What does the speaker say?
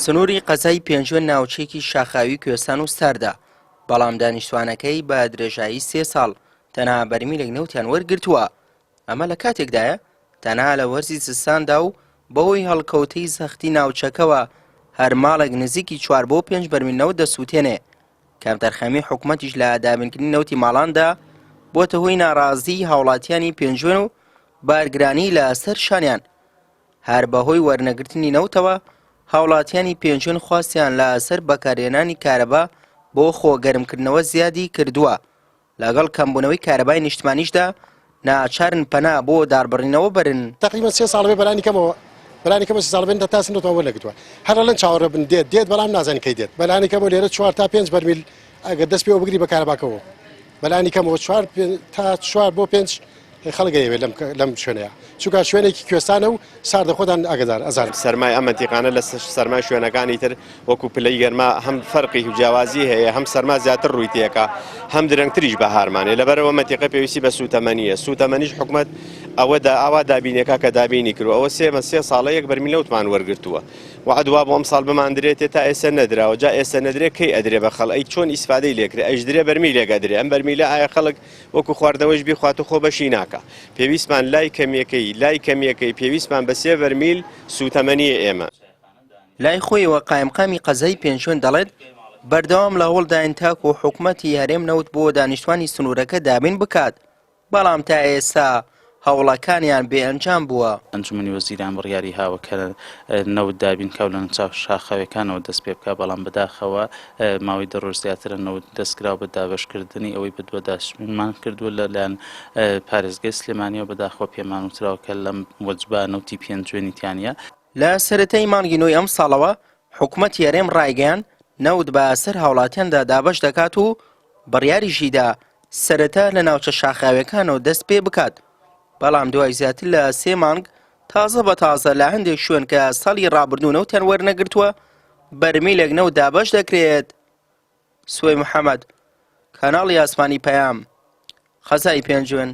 سنووری قەزای پێنجوێن ناوچەیەکی شاخاوی کوێستان و ساردە، بەڵام دانیشتوانەکەی بە درێژایی سێ ساڵ تەنها بەرمیلێک نەوتیان وەرگرتووە، ئەمە لە کاتێکدایە تەنها لە وەرزی زستاندا و بەهۆی هەڵکەوتەی سەختی ناوچەکەوە هەر ماڵێک نزیکی چوار بۆ پێنج بەرمیل نەوت دەسووتێنێ. کەمتەرخەمی حکومەتیش لە دابینکردنی نەوتی ماڵاندا بۆتە هۆی ناڕازیی هاوڵاتیانی پێنجوێن و بارگرانی لە سەر شانیان. هەر بەهۆی وەرنەگرتنی نەوتەوە هاوڵاتیانی پێنجوێن خواستیان لە سەر بەکارهێنانی کارەبا بۆ خۆگەرمکردنەوە زیادی کردووە. لەگەڵ کەمبوونەوەی کارەبای نیشتمانیشدا ناچارن پەنا بۆ داربڕینەوە بەرن. تەقریبەن سێ ساڵ بێ بەلانی کەمەوە بەلانی کەمەوە سێ ساڵ بێن تا سنەتەوە وەرنەگرتووە هەر ئەڵێن چاوەڕێ بن دێت دێت بەڵام نازانین کەی دێت بەلانی کەمەوە لێرە چوار تا پێنج بەرمیل ئەگەر دەست پێوە بگری بە کارەباکەوە بەلانی کەمەوە چوار تا چوار بۆ پێنج خەڵک ئەیەوێت لەم لەم شوێنەیە چونکە شوێنێکی کوێستانە و ساردە خۆتان ئاگدار ئەزان. سەرمای ئەم مەنتیقانە لە سەرمای شوێنەکانی تر وەکو پلەی گەرما هەم فەرقی و جیاوازی هەیە هەم سەرما زیاتر ڕووی تێکا هەم درەنگتریش بەهارمانێ لەبەرەوە مەنتیقە پێویستی بە سوتەمەنیە سوتەمەنیش حکومەت ئەوە دا ئاوا دابینێکا کە دابینی کرد ئەوە سێ سێ ساڵە یەک بەرمیل نەوتمان وەرگرتووە وەعد وا بۆ ئەمساڵ بماندرێتێ تا ئێستا نەدراوە جا ئێستا نەدرێ کەی ئەدرێ بە خەڵ ئەی چۆن ئیسفادەی لێکرێ ئەیش درێ بەرمیلێک ئەدرێ ئەم بەرمیلە ئایا خەڵک وەکو خواردنەوەیش بیخوات و خۆ بەشی ناکا. پێویستمان لای کەمیەکەی لای کەمیەکەی پێویستمان بە سێ بەرمیل سووتەمەنییە ئێمە. لای خۆیەوە قایمقامی قەزای پێنجوێن دەڵێت، بەردەوام لە هەوڵداین تاکو حکومەتی هەرێم نەوت بۆ دانیشتوانی سنوورەکە دابین بکات، بەڵام تا ئێستا هەوڵەکانیان بێ ئەنجام بووە. ئەنجومەنی وەزیران بڕیاری هاوە کە نەوت دابین کا و لە ناوچە شاخاویەکانەوە دەست پێ بکا، بەڵام بەداخەوە ماوەی دە ڕۆژ زیاترە نەوت دەستکراوە بە دابەشکردنی، ئەوەی بەدواداچوونمان کردووە لە لایەن پارێزگای سلێمانیەوە بەداخەوە پێمان وتراوە کە لەم وەجبە نەوتی پێنجوێنی تیا نییە. لە سەرەتای مانگی نۆی ئەمساڵەوە حکومەتی هەرێم ڕایگەیاند، نەوت بە سەر هاوڵاتیاندا دابەش دەکات و بڕیاریشیدا سەرەتا لە ناوچە شاخاویەکانەوە دەست پێ بکات، بەڵام دوای زیاتر لە سێ مانگ تازە بە تازە لە هەندێک شوێن کە ساڵی ڕابردوو نەوتیان وەرنەگرتووە بەرمیلێک نەوت دابەش دەکرێت. سوەی محەمەد، کەناڵی ئاسمانی پەیام، قەزای پێنجوێن.